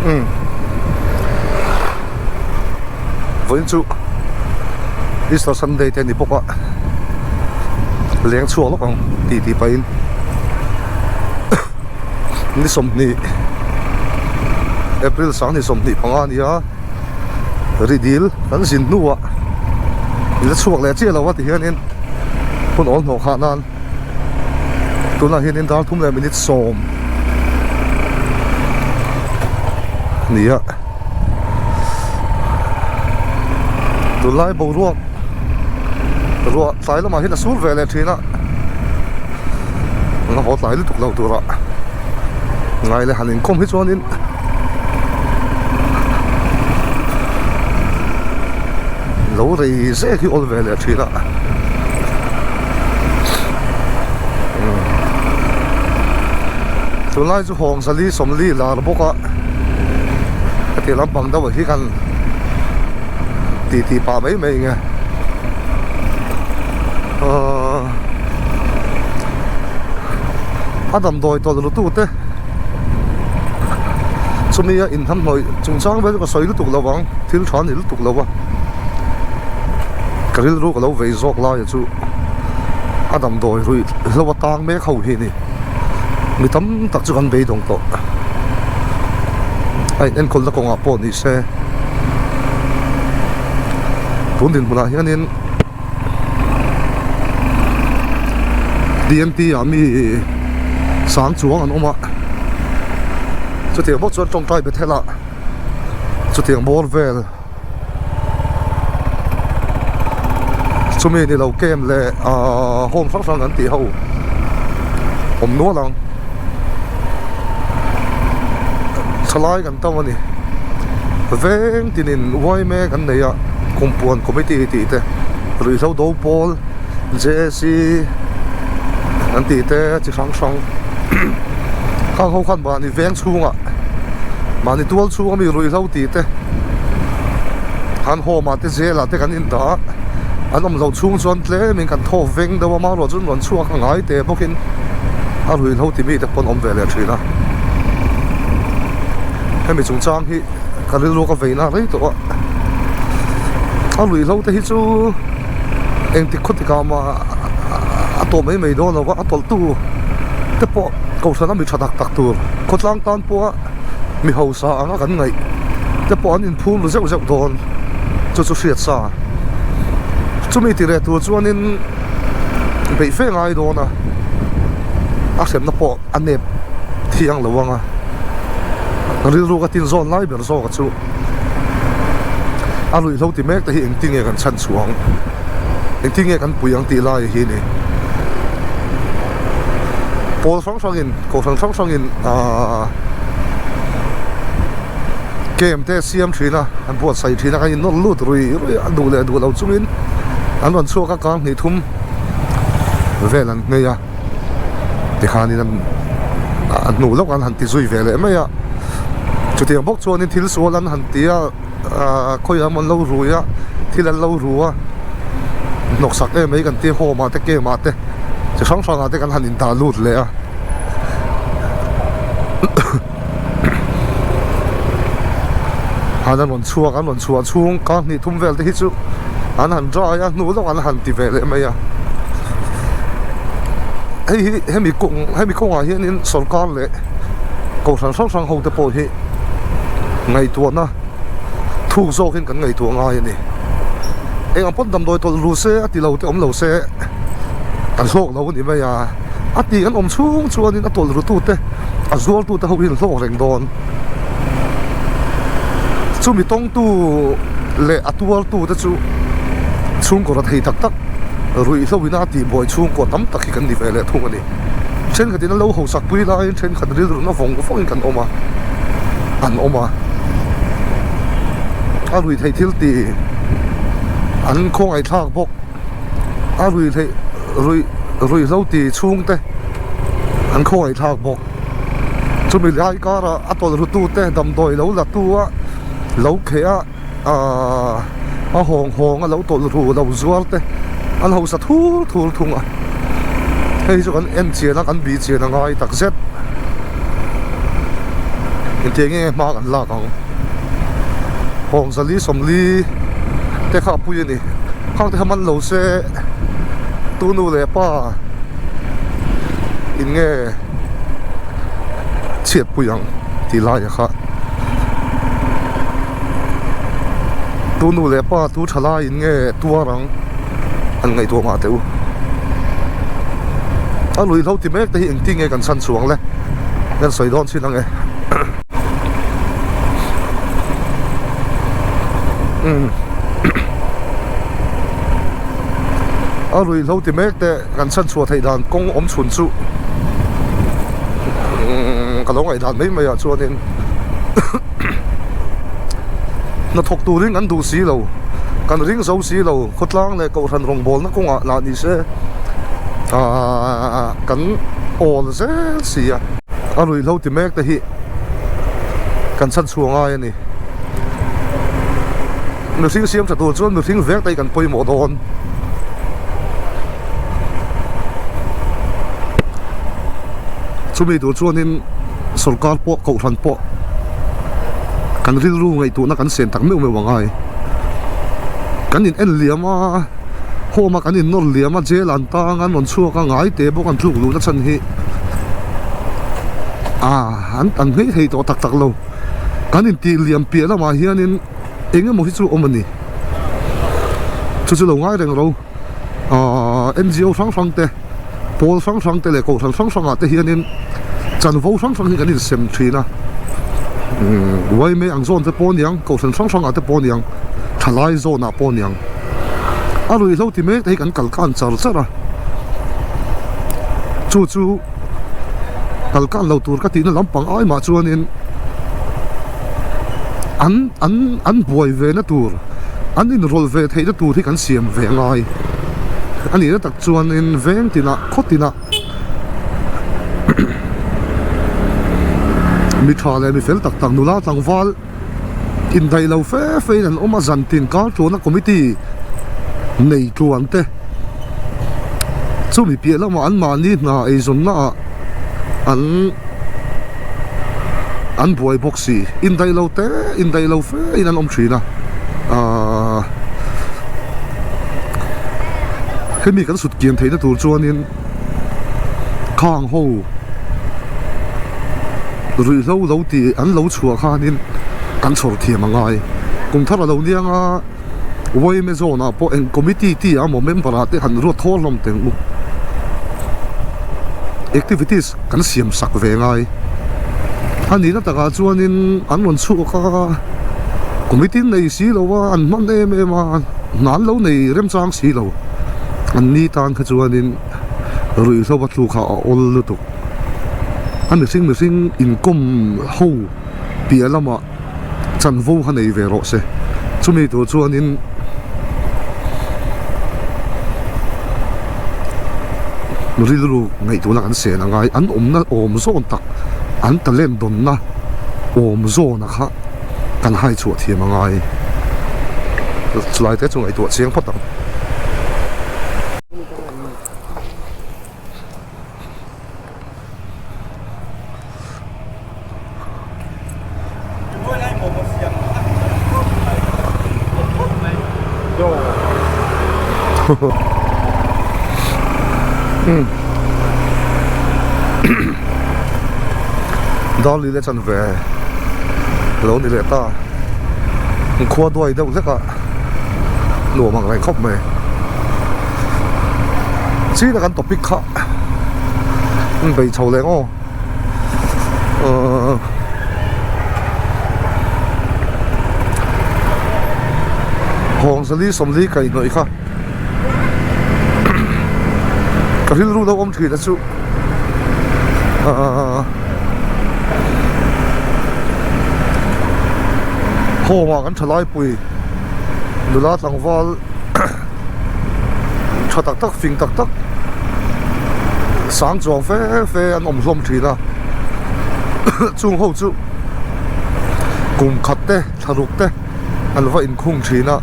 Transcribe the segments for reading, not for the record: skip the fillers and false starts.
Umm vawiin chu Easter Sunday te a ni bawk a leng chhuak lawk ang tih tih pahin ni 20 April 25 a ni a ri dil kan zin hnuah la chhuak leh chiah lo a ti hianin hun awl hnawh khah nan. Tunah hianin dar thum leh minute sawm a ni a tunlai boruak ruah tlai lamah hian a sur ve leh thin a an haw tlai lutuk lo turah ngai leh han inkhawm hi chuanin lo rei zek hi awl ve leh thin a tunlai chu hawng zali sawmli lar bawk a heti lampang deuh ah hi khan ti ti pah mai mai nge ahh a damdawi tawlh ru tu te chumi a inhnamhnawih chungchang vel chu ka sawi lutuk lo vang thil tha ni lutuk lo va ka rilru ka lo vei zawk lai chu a damdawi ruih hlo atang mek ho hi a ni mi tam tak chu kan beidawng tawh a in enkawlna kawngah pawh ni se tun dinhmunah hianin D N T ah mi sang chuang an awm a chutiang bawk chuan tawngtai bethel ah chutiang bawr vel chumi ni lo camp leh ahh home hrang hrang an tih ho awm nual ang thalai kan tam a ni veng tinin uai mek an nei a kumpuan committee tih te ruihhlo do pawl J A C an tih te chi hrang hrang khang ho khan mahni veng chhungah mahni tual chhung ami ruihhlo tih te an home ah te jail ah te kan in dah a an awm loh chhung chuan tlem in kan thaw veng deuh a amaherawh chu an rawn chhuak a ngai teh bawk in a ruihhlo ti mi te pawh an awm ve leh thin a hemi chungchang hi ka rilru ka vei na rei tawh a a ruihhlo te hi chu engtik khaw tikah mah a tawh mai mai dawn lo va a tawlh tu te pawh kohhran a mi tha tak tak tur khawtlang tan pawha mi hausa anga kan ngaih te pawh an inphum ru zeuh zeuh dawn chu chu hriat sa chumi ti reh tur chuanin beih fe ngai dawn a a hremna pawh a nep thiang lo ang a rilru ka tin zawn lai ber zawk a chu a ruihhlo ti mek te hi engtin nge kan chhan chhuah ang engtin nge kan pui ang tih lai hi a ni pawl hrang hrang in kohhran hrang hrang in ahh camp te siam thin a an buatsaih thin a kan inawlh lut rui rui a duh leh duh lo chungin an rawn chhuak a kang hnih thum vel an nghei a tikhanin an a hnu lawk an han ti zui ve leh mai a chutiang bawk chuanin thil sual an han ti a ahh khawiah emaw an lo rui a thil an lo ru a hnawksak em mai kan ti home ah te camp ah te chi hrang hrang ah te kan han indah lut leh a han an rawn chhuak an rawn chhuah chhung kar hnih thum vel te hi chu an han dry a hnu lawk an han ti ve leh mai a hei hi hemi kawng hemi kawngah hianin sawrkar leh kohhran hrang hrang ho te pawh hi ngaihtuahna thuk zawkin kan ngaihtuah ngai a ni eng ang pawn damdawi tawlh ru se a ti lo te awm lo se kan hlawk lo a ni mai a a tih an awm chhung chuanin a tawlh ru tute a zuar tute ho hi an hlawk reng dawn chumi tawngtu leh a tuar tute chu chhungkaw ra thei tak tak ruihhlo ina a tihbuai chhungkaw tam tak hi kan ni ve leh thung a ni thenkhatin an lo hausak pui laiin thenkhat rilru na vawng vawngin kan awm a an awm a a ruih theih thil tih an khawngaihthlak bawk a ruih theih ruih ruihhlo ti chhungte an khawngaihthlak bawk chumi lai karah a tawlh ru tute damdawi lo la tu a lo kheh a ahh a hawng hawng a lo tawlh ru lo zuar te an hausa thur thur thung a hei chu kan en chian a kan bih chian a ngai tak zet. Engtiang nge hma kan lak ang? Hawngzali 40 te kha a pui a ni. Khang te kha man lo se tu nu leh pa in nge chhiat pui ang tih lai a kha. Tu nu leh pa tu tha lai in nge tuar ang an ngaihtuah mah teh u. A ruihhlo ti mek te hi engtin nge kan chhan chhuang le kan sawi dawn chin ang e. A ruihhlo ti mek te kan chhan chhuah theih dan kawng awm chhun chu ka lo ngaihdan mai mai ah chuanin hnathawk turin an duh si lo kan ring zo si lo khawtlang leh kohhran rawngbawlna kawngah lah ni se ahh kan awl zel si a a ruihhlo ti mek te hi kan chhan chhuah ngai a ni mihring siam tha tur chuan mihring vek te hi kan pawimawh dawn. Chumi tur chuanin sorkar pawh kohhran pawh kan rilru ngaihtuahna kan sen tak meuh meuh a ngai. Kan in en liam a, home a kan in nawr liam a, jail an tang a, an rawn chhuak a, ngai te bawk an tluk luhna chhan hi ah an an nghei thei tawh tak tak lo. Kan intih liam piah lamah hianin eng emaw hi chu awm a ni. Chu chu lo ngai reng ro. Ahh NGO hrang hrang te pawl hrang hrang te leh kohhran hrang hrang ah te hianin chanvo hrang hrang hi kan insem thin a umm yma ang zawn te pawh aniang kohhran hrang hrang ah te pawh aniang thalai zawn ah pawh aniang a ruihhlo ti mek te hi kan kal kan char char a chu chu kal kan lo tur ka tihna lampang ai mah chuanin an an an buai ve na tur. An inrawlh ve theihna tur hi kan siam ve ngai a nihna tak chuanin veng tinah khaw tinah mi tha leh mi fel tak tak nula tlangval indaih lo fe fe in an awm a zan tin kar tluana committee nei tluan te chumi piah lamah an mahni hna eizawnna ah an an buai bawk si indaih lo te indaih lo fe in an awm thin a ahh hemi kan sut kian theihna tur chuanin khang ho ruihhlo lo tih an lo chhuah khanin kan chhawr thiam a ngai kum thar a lo niang a yma zone ah pawh eng committee tih a maw member ah te han ruat thawl hlawm teng u activities kan siam sak ve ngai a nihna takah chuanin an rawn chhuak a committee nei si lo a an hman em em a hna an lo nei remchang si lo an ni tan kha chuanin ruihhlo a tluk kha a awl lutuk a mihring mihring inkawm ho piah lamah. Chanvo kha nei ve rawh se. Chumi tur chuanin rilru ngaihtuahna kan sen a ngai. An awmna awm zawn tak, an talent dawnna awm zawna kha kan hai chhuah thiam a ngai. Chulai te chu ngaihtuah chiang phawt ang. Darli le chan ve lo ni leh ta khua duai deuh hlek a nuam ang reng khawp mai china kan topic kha bei chho leh ngaw. Ahh Hawngzali 40 kaih hnawih kha ka rilru lo awm thin a chu ahh home ah kan tha laipui nula tlangval tha tak tak fing tak tak sang chuang fe fe an awm hlawm thin a chung ho chu kum khat te thla ruk te an va inkhung thin a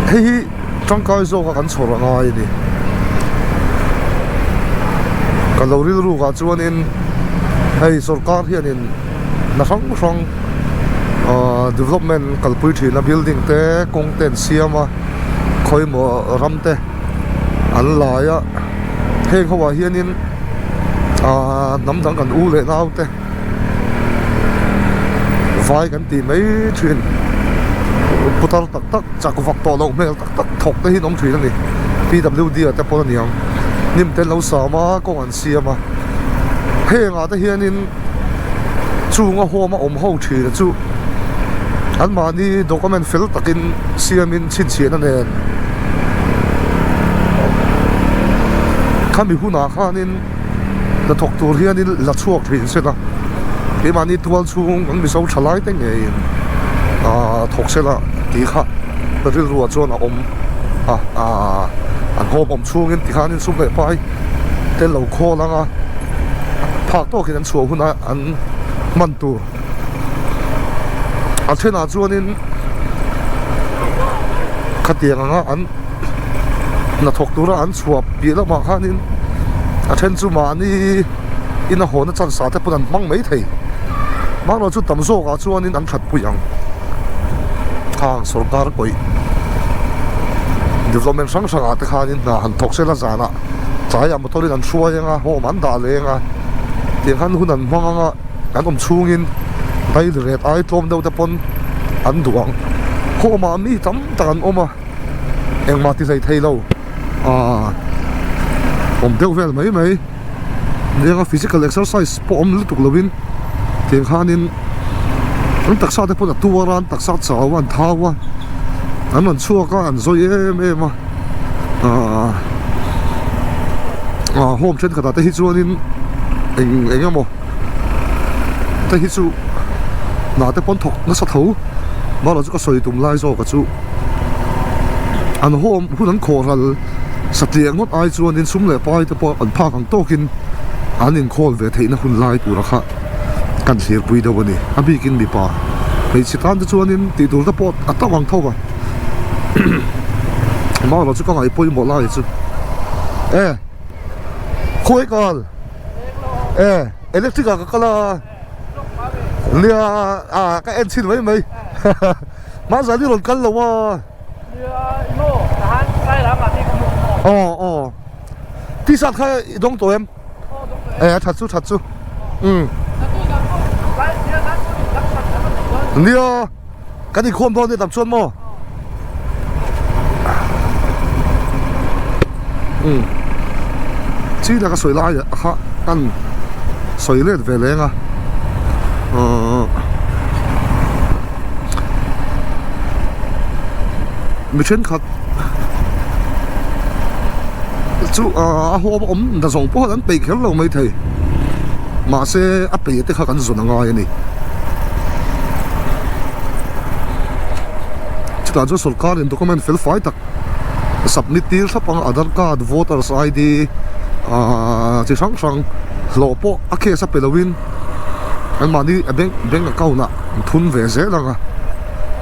hei hi tangkai zawk a kan chhawr a ngai a ni ka lo rilru ah chuanin hei sawrkar hianin. hna hrang hrang ahh development kalpui thin a building te kawng te an siam a khawimaw ram te an lai a heng ho ah hianin ahh hnam dang kan u leh nau te vai kan tih mai thin putar tak tak chak vak tawh loh hmel tak tak thawk te hi an awm thin a ni P W D ah te pawh a niang hnim te an lo sam a kawng an siam a heng ah te hianin chunga home a awm ho thin chu anmahni document fel takin siamin chhinchhiahna nen khami hunah khanin hnathawk tur hianin la chhuak thin se la keimahni tual chhung kan mizo tha lai te ngeiin ahh thawk se la tih kha ka rilruah chuan a awm a ahh an hawm awm chhungin tikhanin sum leh pai te lo khawl ang a phak tawkin an chhuah hunah an hman tur a thenah chuanin khatiang anga an hnathawk tura an chhuah piah lamah khanin a then chu mahni ina hawna chance ah te pawn an hmang mai thei hmanraw chu tam zawkah chuanin an that pui ang khang sawrkar pawih development hrang hrangah te khanin hna han thawk sela zanah tlaiah motor in an hruai anga home an dah leng a tiang khan hun an hmang anga an awm chhungin daily rate ai tlawm deuh te pawn an duh ang home ah mi tam tak an awm a engmah ti hlei thei lo aaa awm deuh vel mai mai denga physical exercise pawh awm lutuk lovin tiang khanin an taksa te pawn a tuar a an taksa chau a an thau a an rawn chhuak a an zawi em em a aaa ah home thenkhatah te hi chuanin eng eng emaw te hi chu hna te pawn thawk nasa tho mahlo chu ka sawi tum lai zawk a chu an home hun an khawh ral satliah ngawt ai chuanin sum leh pai te pawh an phak ang tawkin an inkhawl ve theihna hun lai tura kha kan thlirpui deuh a ni a bikin mipa hmeichhe tan te chuanin tih tur te pawh a tam ang tho a mahlo chu ka ngaih pawimawh lai chu e khawi kal e electric ah ka kal a nia ah ka en chhin mai mai Mahzali rawn kal lo a. Aw aw T-shirt kha i dawng tawh em? E a that chu that chu. Umm. Nia kan inkhawm dawn nia tam chuan maw? Umm. China ka sawi lai ah kha kan sawi let ve leng a. Ahh. Mi thenkhat chu ahh a hawm awm na zawng pawh an peih kher lo maithei mahse a peih te kha kan zawn a ngai a ni chutah chuan sawrkar in document fel fai tak submit tir thlap ang aadhar card voters I D ahh chi hrang hrang hlawh pawh a case a pe lo in. Anmahni a bank bank account ah an thun ve zel ang a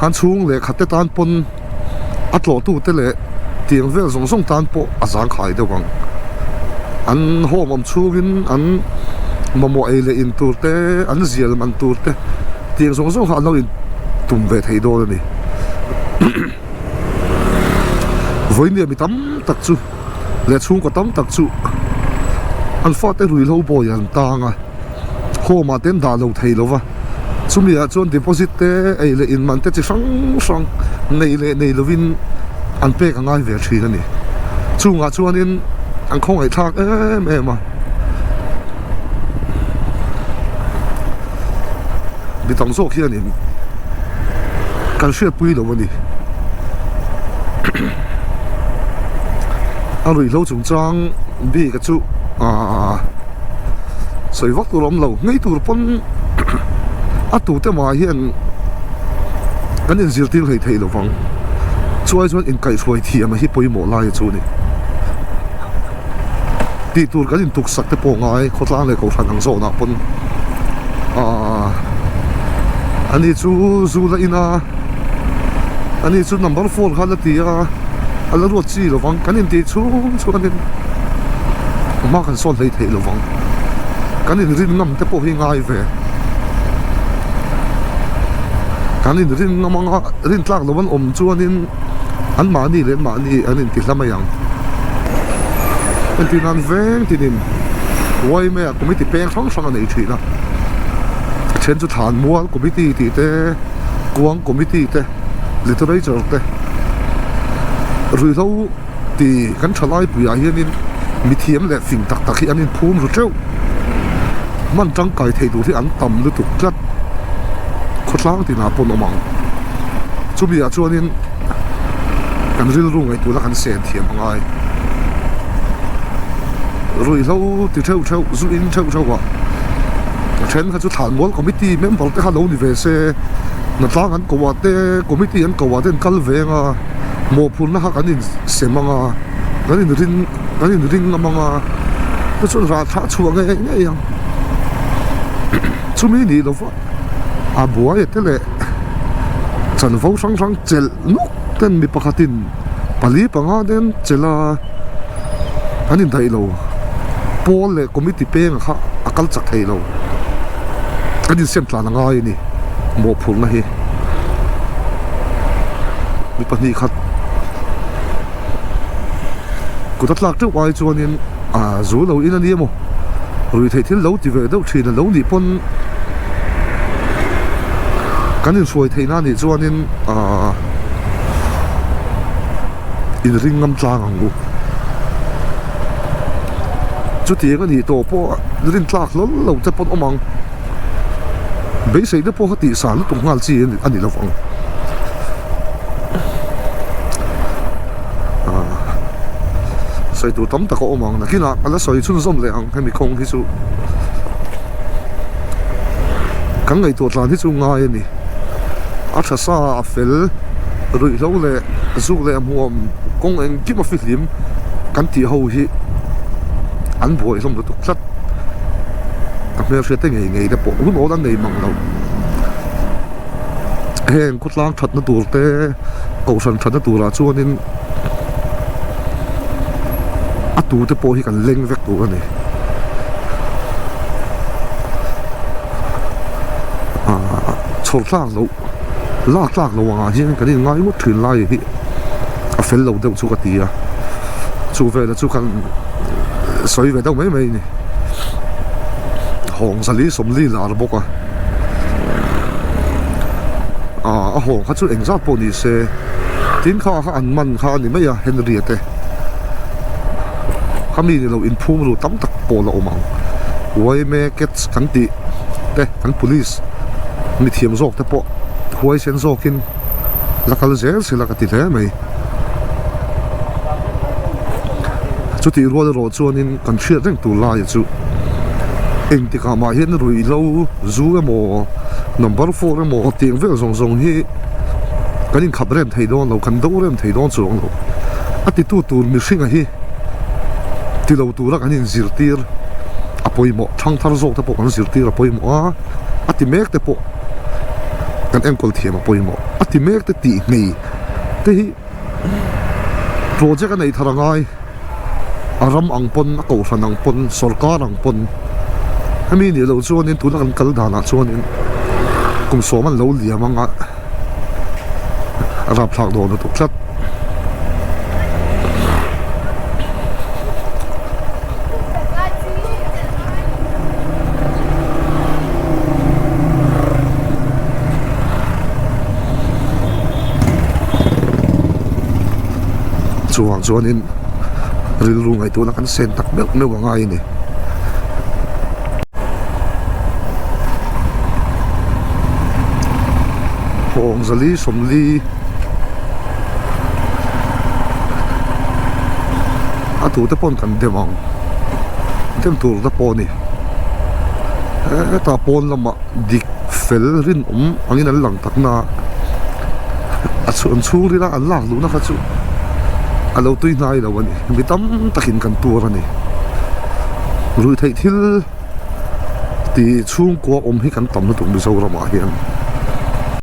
han chhung leh khat te tan pawn a tlawh tu te leh tiang vel zawng zawng tan pawh a zang khai deuh ang an home awm chhungin an mamawh ei leh in tur te an zial man tur te tiang zawng zawng kha an lo in tum ve thei dawn a ni vawinia mi tam tak chu. Leh chhungkaw tam tak chu an fate ruihhlo bawi an tang a, home ah te an dah lo thei lo va, chumi ah chuan deposit te ei leh in man te chi hrang hrang nei leh nei lovin an pek a ngai ve thin a ni. Chungah chuanin an khawngaih thlak em em a. Mi tam zawk hianin kan hriatpui lo a ni. A ruihhlo chungchang bik a chu aaa sawi vak tur a awm lo ngei tur pawn a tute mah hian kan inzirtir hlei thei lo vang chuai chuan inkaihhruai thiam a hi pawimawh lai a chu a ni. Tih tur kan intuk sak te pawh ngai khawtlang leh kohhran ang zawnah pawn aaa ani chu zu la in a ani chu number phone kha la ti a a la ruat chi lovang kan intih chhung chuanin hma kan sawn hlei theih lovang kan inrin ngam te pawh hi ngai ve. An inrin ngam anga rin tlak lo an awm chuanin anmahni leh anmahni an inti hla mai ang. Entir nan veng tinin yma committee peng hrang hrang a nei thin a, a then chu thlanmual committee tih te, kuang committee te, literature te, ruihhlo ti kan thalai puiah hianin mithiam leh fing tak tak hi an inphum ru teuh. Hman tangkai thei tur hi an tam lutuk tlat. Khawtlang tinah pawn awm ang. Chumi ah chuanin kan rilru ngaihtuahna kan sen thiam a ngai. Ruihhlo ti theuh theuh, zu in theuh theuh ah a then kha chu thlanmual committee member te kha lo ni ve se, hnatlang an ko ah te, committee an ko ah te an kal ve ang a. Mawhphurhna kha kan insem ang a, kan inring kan inring ngam ang a, te chuan rah thlah chhuah ngei ngei ang. Chumi nih lova a buai te leh chanvo hrang hrang chelh nuk ten mi pakhatin pali panga ten chelh a, an indaih lo. Pawl leh committee peng kha a kal chak thei lo. Kan insem tlan a ngai a ni mawhphurhna hi. Mi pahnih khat kut a tlak teuh ai chuanin ah zu lo in a ni emaw ruihtheih thil lo ti ve deuh thin a lo nih pawn kan inhruai theihna a nih chuanin ah inring ngam tlang ang u. Chutiang a nih tawh pawh rin tlak hlawl lo te pawn awm ang. Beisei te pawh kha tih san lutuk nghal chi a ni lo vang. Sawi tur tam tak a awm ang. Nakinah ka la sawi chhunzawm leh ang hemi kawng hi chu. Kan ngaihtuah tlan hi chu ngai a ni. A tha sa a fel ruihhlo leh zuk leh hmuam kawng engkim a fihlim kan tih ho hi an buai hlawm lutuk tlat. Ka hmelhriat te ngei ngei te pawh hun awl an nei mang lo. Heng khawtlang thatna tur te kohhran thatna turah chuanin a tute pawh hi kan leng vek tur a ni. Ahh chhawr tlak loh lak tlak loh angah hian kan in ngai ngawt thin lai hi a fel lo deuh chu ka ti a chu velah chu kan sawi ve deuh mai mai a ni hawng zali sawmli lar bawk a ah a hawng kha chu engzat pawh ni se tin kha kha an man kha a ni mai a Henry a te khami ni lo inphum ru tam tak pawh la awm ang yma cats kan tih te kan police mithiam zawk te pawh huaisen zawkin la kal zel sela ka ti hle mai chutih rual erawh chuanin kan hriat reng tur lai chu engtikah mah hian ruihhlo zu emaw number four emaw tiang vel zawng zawng hi kan inkhap rem thei dawn lo kan do rem thei dawn chuang lo a titu tur mihringa hi ti lo tura kan inzirtir a pawimawh thangthar zawk te pawh kan zirtir a pawimawh a a ti mek te pawh kan enkawl thiam a pawimawh a ti mek te tih ngei te hi project a neih thar a ngai a ram ang pawn a kohhran ang pawn sorkar ang pawn hemi nih loh chuanin tuna kan kal danah chuanin kum sawm an lo liam anga a rapthlak dawn lutuk tlat. Chuvang chuanin rilru ngaihtuahna kan sen tak meuh meuh a ngai a ni. Hawng zali sawmli a tute pawn kan dem ang dem tur te pawh a ni hetah pawn lamah dik fel rinawm angin an lang tak na a an chhungril a an lak luhna kha chu a lo tui hnai lo a ni mi tam takin kan tuar a ni ruihtheih thil. Tih chhungkua awm hi kan tam lutuk Mizoramah hian.